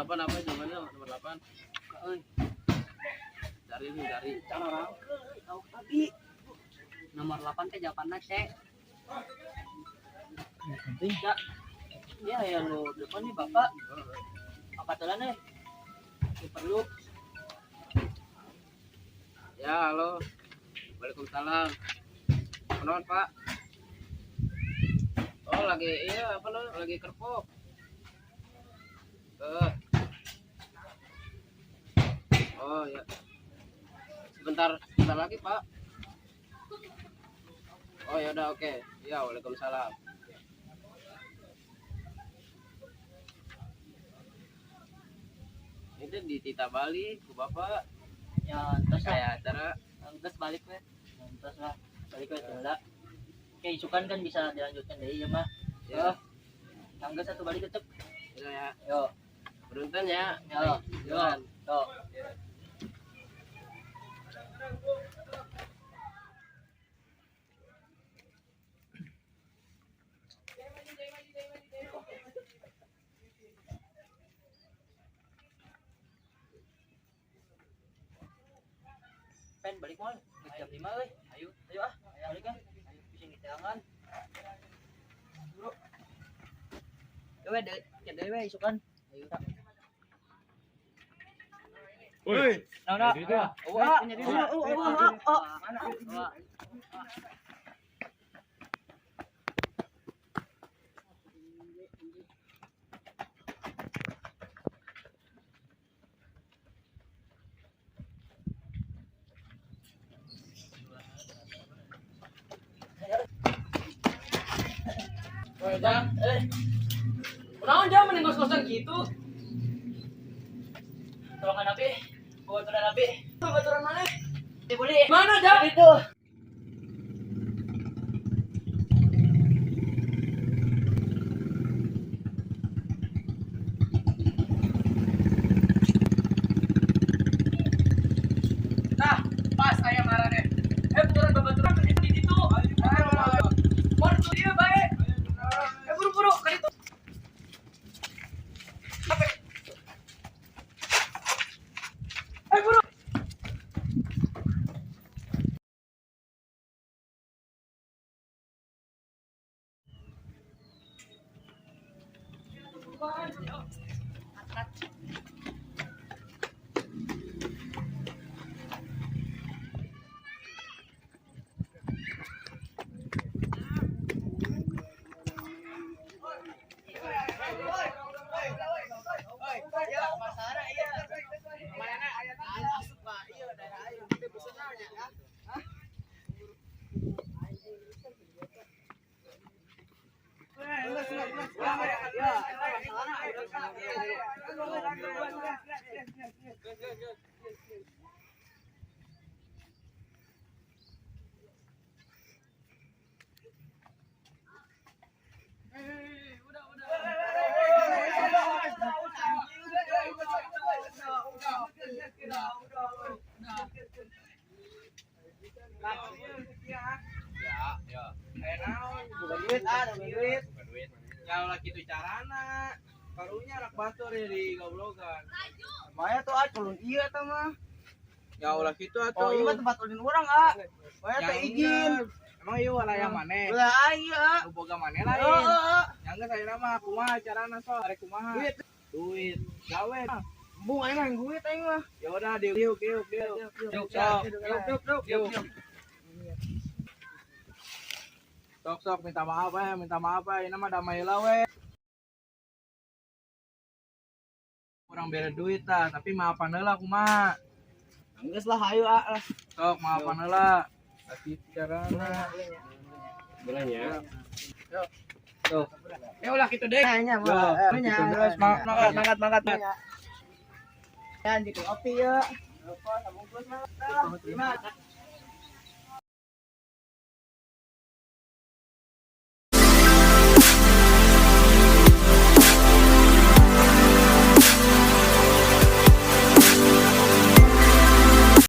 8 apa jawabannya nomor 8? Euy, Cari nih, cari. Cara rangke tahu tadi. Nomor 8 teh jawabanna C. Penting. Ya. Ya, ya lu depan nih Bapak. Apa telan nih? Ini perlu. Ya, halo. Waalaikumsalam. Kenalan, Pak. Oh, lagi iya apa lo? Lagi kerpuk. Eh. Oh, ya. Sebentar, sebentar lagi, Pak. Oh, ya udah, oke. Ya, waalaikumsalam. Itu di Tita Bali, ku Bapak. Ya, terus lah. Kayak acara. Terus balik we. Terus lah. Balik we heula. Oke, isukan kan bisa dilanjutkan deui ya mah. Ya, Tangga satu balik tetep. ya, ya. Yo, Beruntun ya. yo, yo, Jalan. yo. Pen balik moal, geus jam 5 euy. Ayo, ayo ah, balik ah. Ayo bisa ngiteangan. Bro. Yo we, ya deui we isukan. Ayo. Woi. Nah, nah. Jadi dia. Oh, oh, oh, oh, oh, oh. Woi, Jang. Eh. Kunaon Jang mending kos-kosan gitu? Tolongan abi, baturan abi. Baturan mana? Dibeli. Mana, Jang? Itu. Nah, pas aya marah deh. Eh, baturan babaturan di ditu. Ayo. Mau tuh dia bae. Eh, buru-buru ka ditu. Apa? Eh, buru. Bukan duit ah, bukan duit. Bukan duit. Ya ulah kitu carana. Karunya anak batur ya di goblogan. Maya tuh ah, culun iya tah mah. Ya ulah kitu atuh. Oh, iya mah tempat ulin urang ah. Maya teh izin. Emang iya wilayah maneh? Lah iya ah. Nu boga maneh lain. Heeh. Yang geus ayeuna mah kumaha carana sok arek kumaha? Duit. Duit. Gawe. Bung aing mah duit aing mah. Ya udah diuk diuk diuk. Yuk, Sok. yuk, yuk, yuk, yuk. Sok sok minta maaf ya, minta maaf ya. Ini mah damai lah we. Kurang bere duit lah, tapi maafan heula kumaha. Geus lah ayo ah lah. Sok maafan heula. Tapi carana. Bolehnya. Tuh. Eh, ulah kitu deh. Nya Yo, nya. gitu terus semangat semangat semangat. Ya, anjing kopi ya. Apa sabungkus mah. Terima.